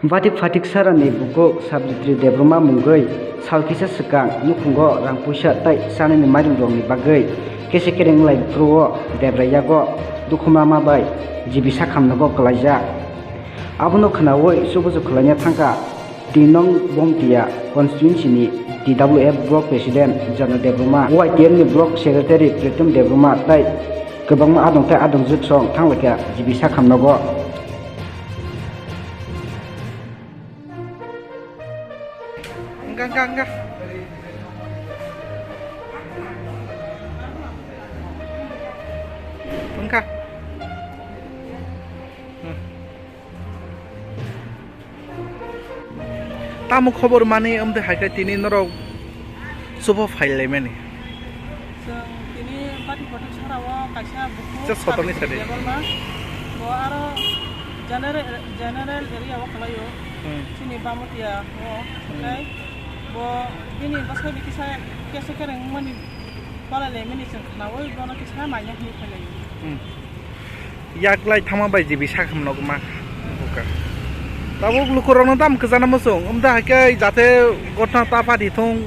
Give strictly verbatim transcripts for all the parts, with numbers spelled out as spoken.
Batik phatik sarani bukhuk Sabjitri Debbarma mungwi sal kisa swkang nukhungo rang puisa tei chanani mairum rokni bagwi kese kereng lai phuru o Debrai yago dukhu mama bai G B Sakham nogo kwlaijak. Abono khwnawi chubuchu khwlaina thangkha tin nong Bongtia constituency ni T W F block president Jana Debbarma, Y T F ni block secretary Pritom Debbarma tei kwbangma adong tei adongjwk song thanglaikha G B Sakham nogo. Wngkha, wngkha, wngkha. Wngkha. Hmm. Tamo khobor mani, wngte hai khe tini norok Chubo phai laimani. Chwng tini bati kothok sara o kaisa bukhuk. Chwng sotoni sari. Sabjitri Debbarma. Bo aro general, general area o kwlaio. Hmm. Chini Bamotia o. Hmm. Tei bo bini bwsai bi kisa kesa kereng wngmani balai laimani chwng khwnaui bono kisa naina hinwi phai laio. Hmm. Yaklai thangma bai G B Sakham nokma buka. Tabuk lukurokno tamo kwchana muchung, wngda hai khe jate gotna ta padi thung,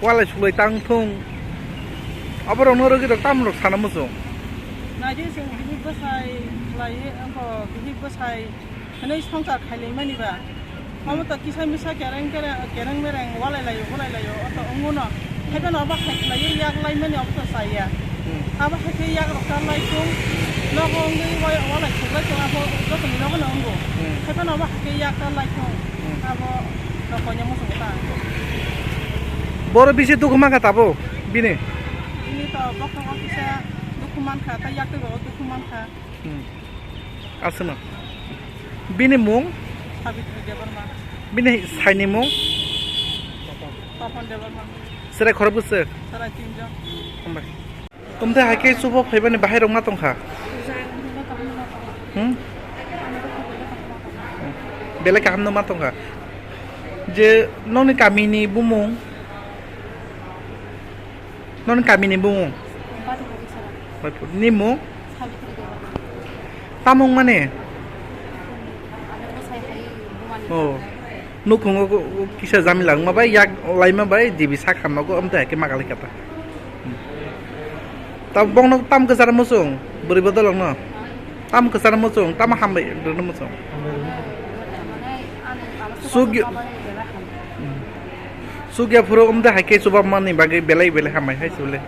walai sulai tang thung. Aborokno rwgwi rok tamo rok sana muchung. Naidi chwng bihik bwsai khlai, wngkho bihik bwsai hwnwi swngchar khailaimani ba. Omo to kisa misa kereng kereng, kereng mereng walai laio, walai laio, o to wngmano. Haiphano obo hai khlaiwi yak laimani obo to chaya. Hmm. Abo hai khe yak rok ta lai thung, nogo wngwi wa-, walai thuk lai thung, abo joto ni nogo no wngo. Hmm. Haiphano obo hai khe yak ta lai thung, hmm, abo rok koinai muchungo ta. Boro bisi dukhu mankha tabuk bini? Bini to bokhrogo kisa dukhu mankha, tei yak twi bo dukhu mankha. Hmm. Aswkno. Bini mung? Sabitri Debbarma. Bini saini mung? Papon Debbarma. Chwrai khorok bwswk? Chwrai tinjon. Hambai. Wngte hai khe chubo phaibani bahai rok ma tongkha? Hmm? Belai kaham no ma tongkha. Je nokni kamini bumung? Nokni kamini bumung? Ni mung? Tamung mane? Oh. Nukhungo kisa jamila wngma bai, yak laima bai, G B Sakham nogo, amtwi hai khe ma kalaikha ta. Hmm. Ta bongno tam kwchar muchung, bwrwi bodolokno. Tam kwchar muchung, tam hambai rwno muchung. Sugya, hmm. Sugya phuru amtwi hai khe chubamani bagwi belai belai hambai hai se bole.